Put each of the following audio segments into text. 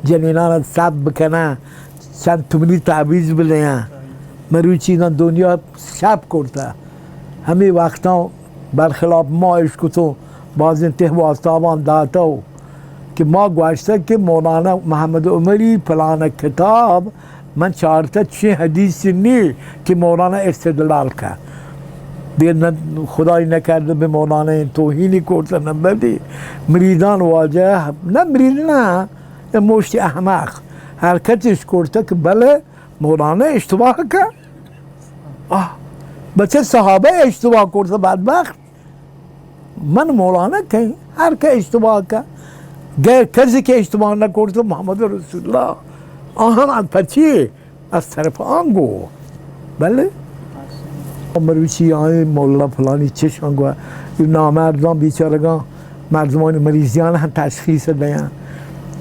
جنینان سب بکنن، چند تومنی تعویذ بدین. مروچی اینا دنیا شپ کرتہ. ہمے وقتاں برخلاف ما اشکتوں، بازیں تہ و آفتاباں داتو کہ ما گوشتگ کہ مولانا محمد عمری پلان کتاب من چارتہ، چی حدیث نی کہ مولانا استدلال کا. دے نہ خدای نکرد بہ مولانا توہینی کرتہ، نہ بدی مریدان واجہ، نہ مرید نہ، اے مشت احمق. ہر کس اش کرتہ کہ بلے مولانا اشتباہ کا. آہ، بچہ صحابہ اشتباہ کرتہ بدبخت. من مولانا کہیں، ہر کہ اشتباہ کا، غیر کسی کہ اشتباہ نہ کرتہ محمد رسول اللہ. آہاں پچی از طرف آنگو. بلے مروچی آئیں مولا فلانی چشاں گوا، اے نامرداں بیچارگاں مردمانی مریضیان ہم تشخیص دیاں.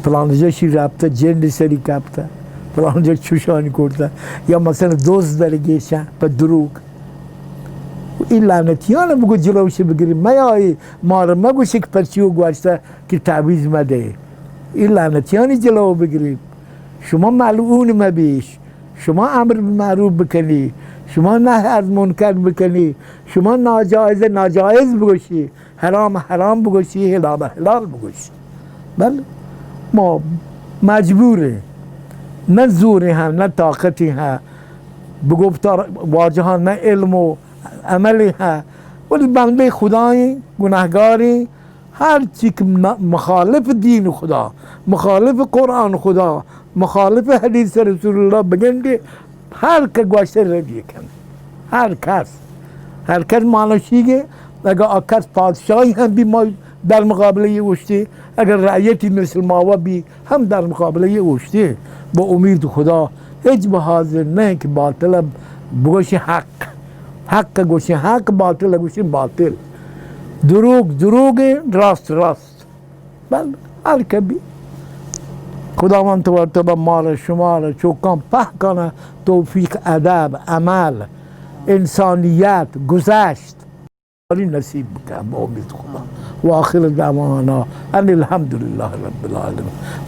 فلان جا شی رابطہ جند سری کپتہ، فلان جا چوشانی کرتہ، یا مثلاً دوز در گیشاں پہ دروگ. اے لعنتیان بگو جلوش بگری، میائی مار مگوش کہ پرچیو گوشتہ کہ تعویذ مدے. اے لعنتیانی جلو بگری. شما ملعون مبیش، شما امر بالمعروف بکنی، شما نهی از منکر بکنی، شما ناجائز ناجائز بگوشی، حرام حرام بگوشی، حلال حلال بگوشی. بلے ما مجبوریں، نہ زورے ہاں، نہ طاقتے ہاں، بگفتا واجہاں نہ علم و عملے ہاں، ولی بندے خدائیں، گناہگاریں، ہر چی کہ م-، مخالف دین خدا، مخالف قرآن خدا، مخالف حدیث رسول اللہ بگندے، ہر کہ گوشتہ ردی کن. ہر کس، ہر کس مانشی گے، اگر آ کس پادشاہی ہم بی ما در مقابلہ یہ اوشتے، اگر رعیتی مثل ماوا بی ہم در مقابلہ یہ اوشتے. با امید خدا ہچ بہ حاضر نہ کہ باطل بگوشی حق، حق گوشی حق، باطل گوشی باطل، دروگ دروگ، راست راست. بل ہر کبھی خداوند تبارک و تعالی مارا شمارا چوکاں پہکانا توفیق، ادب، عمل، انسانیت، گذشت نصیب بکن با امید خدا. و آخر دعوانا ان الحمدللہ رب العالمین.